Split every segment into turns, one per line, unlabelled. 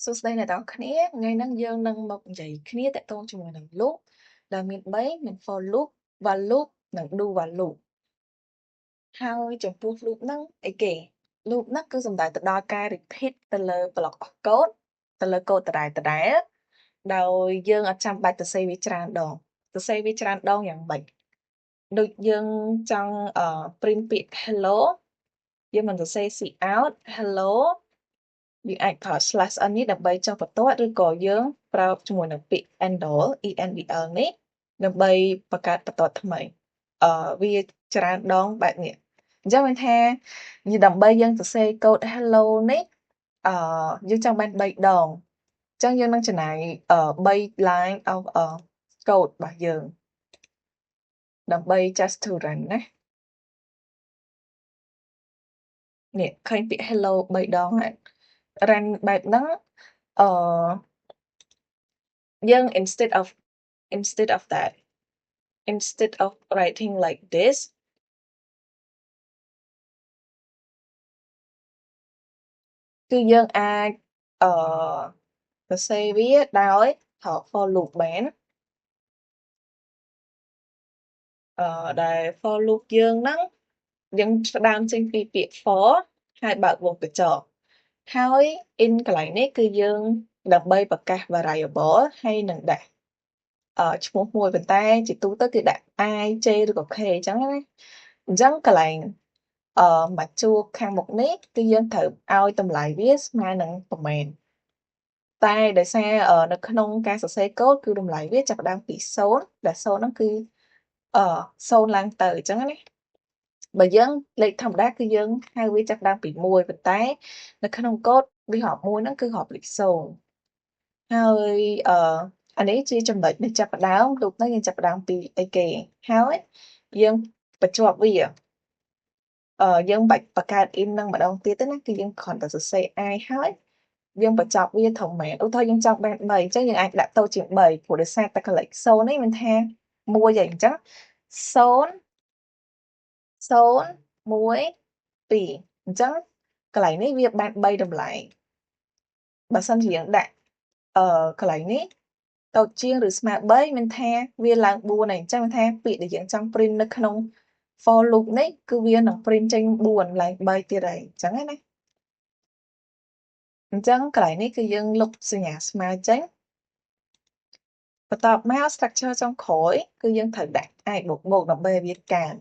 សួស្តីអ្នកទាំងអស់គ្នាថ្ងៃហ្នឹងយើងនឹងមកនិយាយគ្នាទាក់ទងជាមួយនឹង loop ដែលមាន3មាន for loop, while loop និង do while loop ហើយចំពោះ loop ហ្នឹងអីគេ loop ហ្នឹងគឺសំដៅទៅដល់ការ repeat ទៅលើ block of code ទៅលើ code ដដែលៗដោយយើងអត់ចាំបាច់ទៅសេវាច្រើនដងទៅសេវាច្រើនដងយ៉ាងម៉េចដូចយើងចង់ print ពាក្យ hello យើងមិនសរសេរ cout hello យើងអាចប្រើ slash n នេះដើម្បីចុះបន្ទាត់ឬក៏យើងប្រើជាមួយនឹងពាក្យ endl endl នេះដើម្បីបង្កើតបន្ទាត់ថ្មីវាច្រើនដងបែបនេះអញ្ចឹងមានថាដើម្បីយើងសរសេរ code hello នេះយើងចង់បាន3ដងអញ្ចឹងយើងនឹងចំណាយ3 line of code របស់យើងដើម្បី just to run ណានេះឃើញពាក្យ hello 3ដងហើយ run បែបហ្នឹងអឺយើង instead of that instead of writing like this គឺយើងអាចសរសេរវាដោយប្រើ for loop បានដែល for loop យើងហ្នឹងយើងផ្ដើមចេញពីពាក្យ for ហើយបើកវង់ក្រចកហើយ in កន្លែងនេះគឺយើងដើម្បីប្រកាស variable ហើយនឹងដាក់ឈ្មោះមួយប៉ុន្តែជាទូទៅគឺដាក់ i j ឬក៏ k អញ្ចឹងណាអញ្ចឹងកន្លែងមួយជួរខាងមុខនេះគឺយើងត្រូវឲ្យតម្លៃវាស្មើនឹងប្រមាណតែដោយសារនៅក្នុងការសរសេរកូដគឺតម្លៃវាចាប់ផ្ដើមពី0ដែល0ហ្នឹងគឺ0ឡើងទៅអញ្ចឹងណាបើយើងលេខធម្មតាគឺយើងហៅវាចាប់ផ្ដើមពី1ប៉ុន្តែនៅក្នុងកូដវារាប់1ហ្នឹងគឺរាប់លេខ0ហើយអានេះជាចំណុចនៃចាប់ផ្ដើមរូបហ្នឹងយើងចាប់ផ្ដើមពីអីគេហើយយើងបញ្ជាប់វាយើងបាច់បង្កើត in ហ្នឹងម្ដងទៀតទេណាគឺយើងគ្រាន់តែសរសេរ i ហើយយើងបញ្ចប់វាត្រឹមមែនឧទាហរណ៍យើងចង់បាន3អញ្ចឹងយើងអាចដាក់តូចជាង3ព្រោះដោយសារតែកលេស0នេះមានថា1ហើយអញ្ចឹង0 0 1 2អញ្ចឹងកន្លែងនេះវាបាន3តម្លៃបើសិនជាយើងដាក់កន្លែងនេះតូចជាងឬស្មើ3មានថាវាឡើង4ហើយអញ្ចឹងមានថាពាក្យដែលយើងចង់ print នៅក្នុង for loop នេះគឺវានឹង print ចេញ4ឡើង3ទៀតហើយអញ្ចឹងណាអញ្ចឹងកន្លែងនេះគឺយើងលុបសញ្ញាស្មើចេញបន្ទាប់មក structure ចុងក្រោយគឺយើងត្រូវដាក់ i បូកបូកដើម្បីឲ្យវាកើន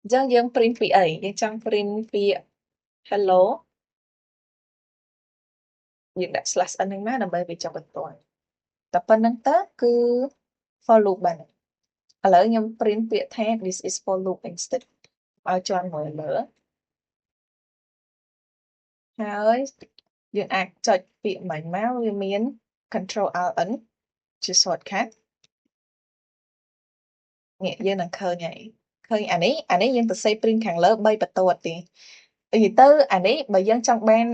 អញ្ចឹងយើង print ពីអីយើងចង់ print ពាក្យ hello យើងដាក់ slash n ហ្នឹងមកដើម្បីវាចុះបន្ទាត់តែប៉ុណ្្នឹងទៅគឺ for loop បានឥឡូវខ្ញុំ print ពាក្យថា this is for loop instead ឲ្យជាន់មួយលើហើយយើងអាចចុចពាក្យមិញមកវាមាន control alt n ជា shortcut នេះយើងនឹងឃើញហើយឃើញអានេះយើងទៅសេ print ខាងលើ3បន្ទាត់ទេនិយាយទៅអានេះបើយើងចង់បាន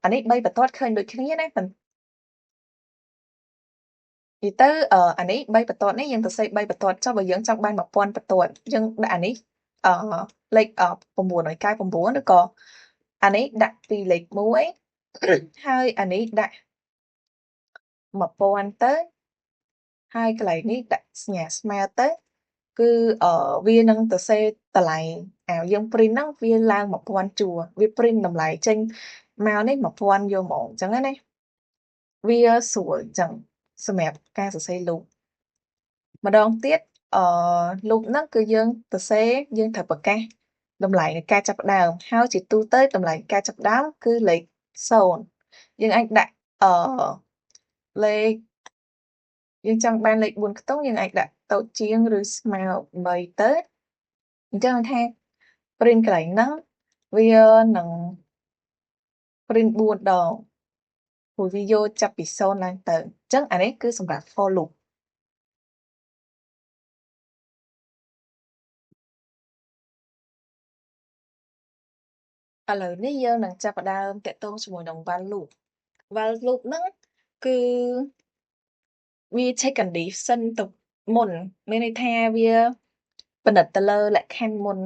អានេះ3បន្ទាត់ឃើញដូចគ្នាណានិយាយទៅអានេះ3បន្ទាត់នេះយើងទៅសេ3បន្ទាត់ចុះបើយើងចង់បាន1000បន្ទាត់យើងដាក់អានេះលេខ999ឬក៏អានេះដាក់ពីលេខ1ហើយអានេះដាក់1000ទៅហើយកន្លែងនេះដាក់សញ្ញាស្មើទៅគឺវានឹងទៅសេតម្លៃអាយើង print ហ្នឹងវាឡើង1000ជួរវា print តម្លៃចេញមកនេះ1000យកហ្មងអញ្ចឹងណាវាស្រួលអញ្ចឹងសម្រាប់ការសរសេរ loop ម្ដងទៀតloop ហ្នឹងគឺយើងសរសេរយើងត្រូវប្រកាសតម្លៃនៃការចាប់ផ្ដើមហើយជាទូទៅតម្លៃការចាប់ផ្ដើមគឺលេខ0យើងអាចដាក់លេខយើងចង់បានលេខ4ខ្ទង់យើងអាចដាក់តូចជាងឬស្មើ3ទៅអញ្ចឹងថា print កន្លែងហ្នឹងវានឹង print 4ដងព្រោះវាយកចាប់ពី0ឡើងទៅអញ្ចឹងអានេះគឺសម្រាប់ for loop ឥឡូវនេះយើងនឹងចាប់ផ្ដើមទាក់ទងជាមួយនឹង while loop while loop ហ្នឹងគឺវា check condition ទៅមុនមានន័យថាវាពិនិត្យទៅលើលក្ខខណ្ឌមុន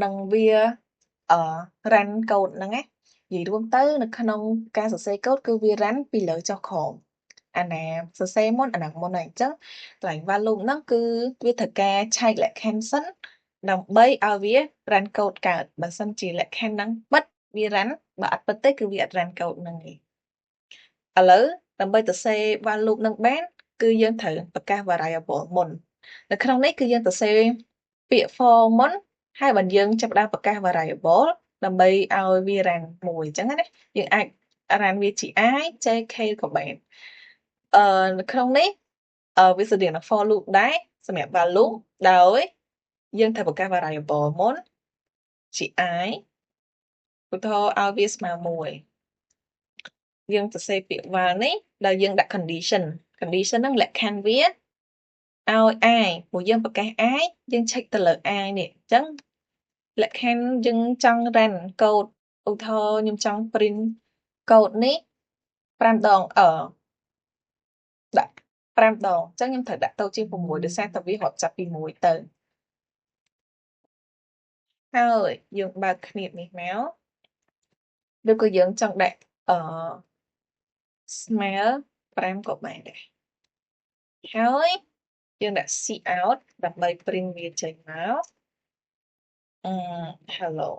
នឹងវា run code ហ្នឹងណា និយាយរួមទៅនៅក្នុងការសរសេរកូដគឺវា run ពីលើចុះក្រោមអាណាសរសេរមុនអាហ្នឹងមុនហើយអញ្ចឹងកន្លែង while loop ហ្នឹងគឺវាត្រូវការឆែកលក្ខខណ្ឌសិនដើម្បីឲ្យវា run code កើតបើសិនជាលក្ខខណ្ឌហ្នឹងពិតវា run បើអត់ពិតទេគឺវាអត់ run code ហ្នឹងទេឥឡូវដើម្បីទៅសេ while loop ហ្នឹងបានគឺយើងត្រូវប្រកាស variable មុននៅក្នុងនេះគឺយើងទៅសេពាក្យ for មុនហើយបើយើងចាប់ផ្ដើមប្រកាស variable ដើម្បីឲ្យវា run មួយអញ្ចឹងណាយើងអាច run វាជា i j k ក៏បាននៅក្នុងនេះវាស្រដៀងនឹង for loop ដែរសម្រាប់ while loop ដោយយើងត្រូវប្រកាស variable មុនជា i ឧទាហរណ៍ឲ្យវាស្មើ1យើងសរសេរពាក្យ while នេះដោយយើងដាក់ condition condition ហ្នឹងលក្ខខណ្ឌវាឲ្យ i ព្រោះយើងប្រកាស i យើងឆែកទៅលើ i នេះអញ្ចឹងលក្ខខណ្ឌយើងចង់ run code ឧទាហរណ៍ខ្ញុំចង់ print code នេះ5ដងដាក់5ដងអញ្ចឹងខ្ញុំត្រូវដាក់តូចជាង6ដោយសារតែវារាប់ចាប់ពី1ទៅហើយយើងបើកឃ្នាបនេះមកឬក៏យើងចង់ដាក់ស្មើ5ក៏បានដែរហើយយើងដាក់ cout ដើម្បី print វាចេញមកhello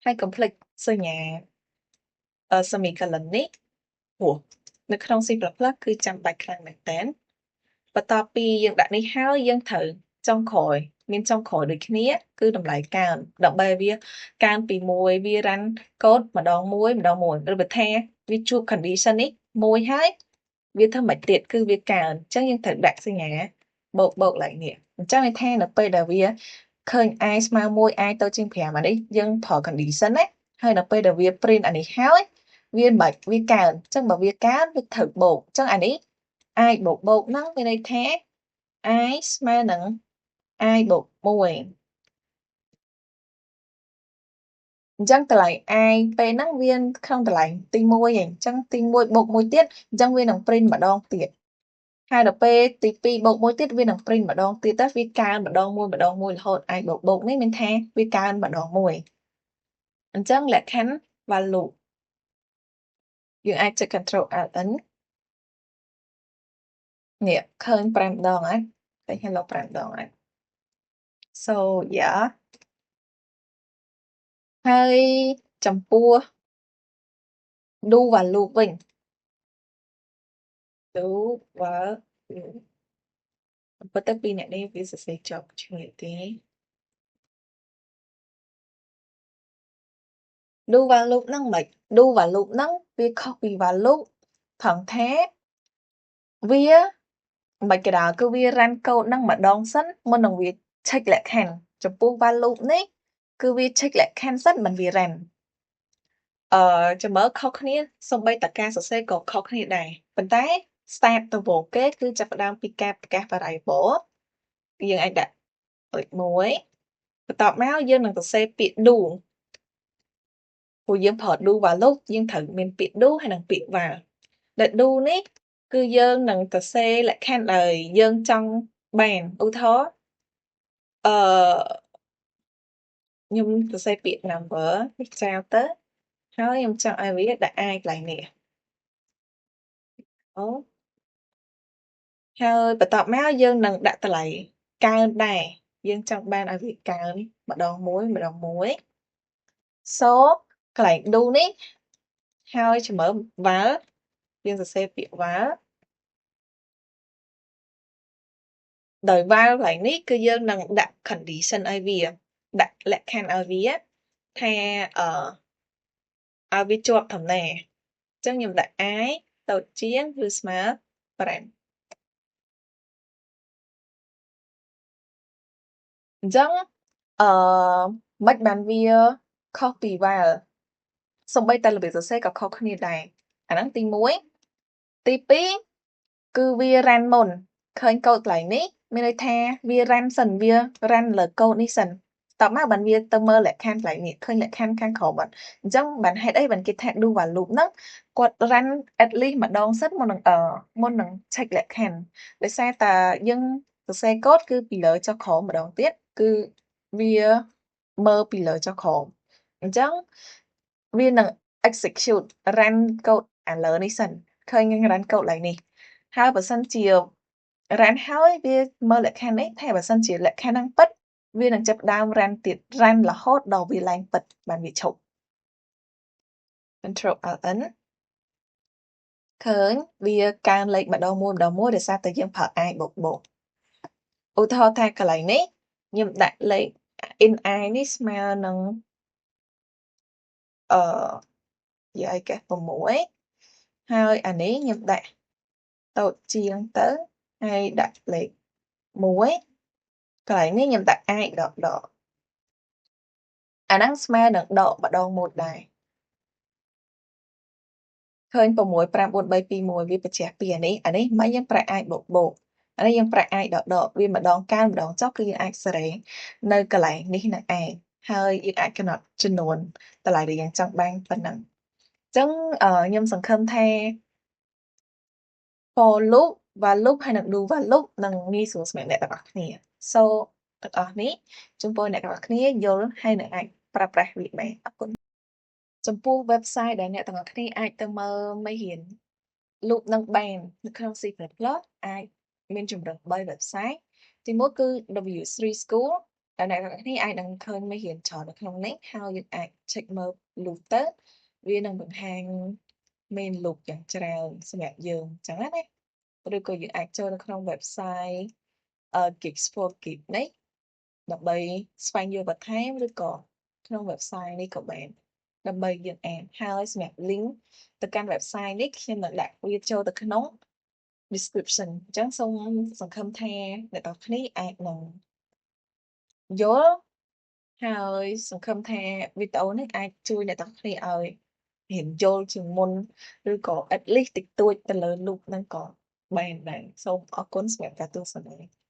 ហើយកុំភ្លេចសញ្ញា semicolon នេះព្រោះនៅក្នុង C++ គឺចាំបាច់ខ្លាំងមែនទែនបន្ទាប់ពីយើងដាក់នេះហើយយើងត្រូវចុងក្រោយមានចុងក្រោយដូចគ្នាគឺតម្លៃកើនដើម្បីវាកើនពី1វា run code ម្ដងមួយម្ដងមួយឬបើថាវាជួប condition នេះមួយហើយវាធ្វើមិនទៀតគឺវាកើនអញ្ចឹងយើងត្រូវដាក់សញ្ញាបូកបូកឡើងនេះអញ្ចឹងន័យថានៅពេលដែលវាឃើញ i ស្មើ1 i ទៅជាង5អានេះយើងប្រើ condition ណាហើយនៅពេលដែលវា print អានេះហើយវាមិនវាកើនអញ្ចឹងបើវាកើនវាត្រូវបូកអញ្ចឹងអានេះ i បូកបូកហ្នឹងមានន័យថា i ស្មើនឹង i បូក1អញ្ចឹងតម្លៃ i ពេលហ្នឹងវាក្នុងតម្លៃទី1ឯងអញ្ចឹងទី1បូក1ទៀតអញ្ចឹងវានឹង print ម្ដងទៀតហើយដល់ពេលទី2បូក1ទៀតវានឹង print ម្ដងទៀតទៅវាកើនម្ដងមួយម្ដងមួយរហូត i បូកបូកនេះមានថាវាកើនម្ដងមួយអញ្ចឹងលក្ខខណ្ឌ while loop យើងអាចចុច Ctrl Alt N នេះឃើញ5ដងហើយឃើញ hello 5ដងហើយ so yeah ហើយចំពោះ do while loop វិញ do while loop ប៉ុន្តែពីអ្នកនេះវាសរសេរជាប់គ្នាទេ do while loop ហ្នឹងមិន do while loop ហ្នឹងវាខុសពី while loop ថងថាវាមិនក៏ដោយគឺវា run code ហ្នឹងម្ដងសិនមុននឹងវាឆែកលក្ខខណ្ឌចំពោះ while loop នេះគឺវាឆែកលក្ខខណ្ឌសិនមិនវា run ចាំមើលខុសគ្នាសូម្បីតែការសរសេរក៏ខុសគ្នាដែរប៉ុន្តែ start ដំបូងគេគឺចាប់ផ្ដើមពីការប្រកាស variable យើងអាចដាក់លេខ1បន្ទាប់មកយើងនឹងសរសេរពាក្យ do ព្រោះយើងប្រើ do while loop យើងត្រូវមានពាក្យ do ហើយនិងពាក្យ while ដែល do នេះគឺយើងនឹងសរសេរលក្ខខណ្ឌដែលយើងចង់បានឧទាហរណ៍អឺខ្ញុំសរសេរពាក្យ number នេះចោលទៅហើយខ្ញុំចង់ឲ្យវាដាក់ i កន្លែងនេះអូហើយបន្ទាប់មកយើងនឹងដាក់តម្លៃកើនដែរយើងចង់បានឲ្យវាកើនម្ដងមួយម្ដងមួយ so កន្លែង do នេះហើយចាំមើល while យើងសរសេរពាក្យ while ដោយ while កន្លែងនេះគឺយើងនឹងដាក់ condition ឲ្យវាដាក់លក្ខខណ្ឌឲ្យវាថាឲ្យវាជាប់ធម្មតាអញ្ចឹងខ្ញុំដាក់ i តូចជាងឬស្មើ5អញ្ចឹងមិនបានវាខុសពី while សូម្បីតែរបៀបសរសេរក៏ខុសគ្នាដែរអាហ្នឹងទី1ទី2គឺវា run មុនឃើញកូដកន្លែងនេះមានន័យថាវា run សិនវា run លើកូដនេះសិនតមកបានវាទៅមើលលក្ខខណ្ឌកន្លែងនេះឃើញលក្ខខណ្ឌខាងក្រោមអត់អញ្ចឹងបានហេតុអីបានគេថា do while loop ហ្នឹងគាត់ run at least ម្ដងសិនមុននឹង check លក្ខខណ្ឌដោយសារតែយើងសរសេរកូដគឺពីលើចុះក្រោមម្ដងទៀតគឺវា មើលពីលើចុះក្រោមអញ្ចឹងវានឹង execute run code អាលើនេះសិនឃើញ run code ឡើងនេះហើយបើសិនជា run ហើយវាមើលលក្ខខណ្ឌនេះថាបើសិនជាលក្ខខណ្ឌហ្នឹងពិតវានឹងចាប់ផ្ដើម run ទៀត run រហូតដល់វាឡើងពិតបានវាឈប់ Control Alt N ឃើញវាកើនលេខម្ដងមួយម្ដងមួយដោយសារតែយើងប្រើ i បូកបូកឧទាហរណ៍ថាកន្លែងនេះខ្ញុំដាក់លេខ int i នេះស្មើនឹងអឺនិយាយកេះ6ហើយអានេះខ្ញុំដាក់តូចជាងទៅហើយដាក់លេខ1កន្លែងនេះខ្ញុំដាក់ i ដកដកអាហ្នឹងស្មើនឹងដកម្ដងមួយដែរឃើញ6 5 4 3 2 1វាបញ្ជាក់ពីអានេះអានេះមិនយើងប្រើ i បូកបូកអានេះយើងប្រើ i ដកដកវាម្ដងកើនម្ដងចុះគឺយើងអាចសេរីនៅកន្លែងនេះនឹងឯងហើយយើងអាចកំណត់ចំនួនតម្លៃដែលយើងចង់បានប៉ុណ្ណឹងអញ្ចឹងខ្ញុំសង្ឃឹមថា for loop, while loop ហើយនិង do while loop នឹងងាយស្រួលសម្រាប់អ្នកទាំងអស់គ្នា So ទាំងអស់នេះចំពោះអ្នកទាំងអស់គ្នាយល់ហើយនឹងអាចប្រើប្រាស់វាបានអរគុណចំពោះ website ដែលអ្នកទាំងអស់គ្នាអាចទៅមើលមេរៀន loop នឹងបាននៅក្នុង C++ អាចមានជម្រើស3 website ទីមួយគឺ W3 School ដែលអ្នកទាំងអស់គ្នាអាចនឹងឃើញមេរៀនច្រើននៅក្នុងនេះហើយយើងអាច check មើល loop ទៅវានឹងបង្ហាញ main loop យ៉ាងច្រើនសម្រាប់យើងអញ្ចឹងណាឬក៏យើងអាចចូលនៅក្នុង website Geeks for Geek នេះដើម្បីស្វែងយល់បន្ថែមឬក៏ក្នុង website នេះក៏បានដើម្បីយើងអានហើយសម្រាប់ link ទៅកាន់ website នេះខ្ញុំនឹងដាក់វាចូលទៅក្នុង description អញ្ចឹងសូមសង្ឃឹមថាអ្នកទាំងគ្នាអាចនឹងយល់ហើយសង្ឃឹមថាវីដេអូនេះអាចជួយអ្នកទាំងគ្នាឲ្យរៀនយល់ជាងមុនឬក៏ at least តិចតួចទៅលើ loop ហ្នឹងក៏បានដែរសូមអរគុណសម្រាប់ការទស្សនា។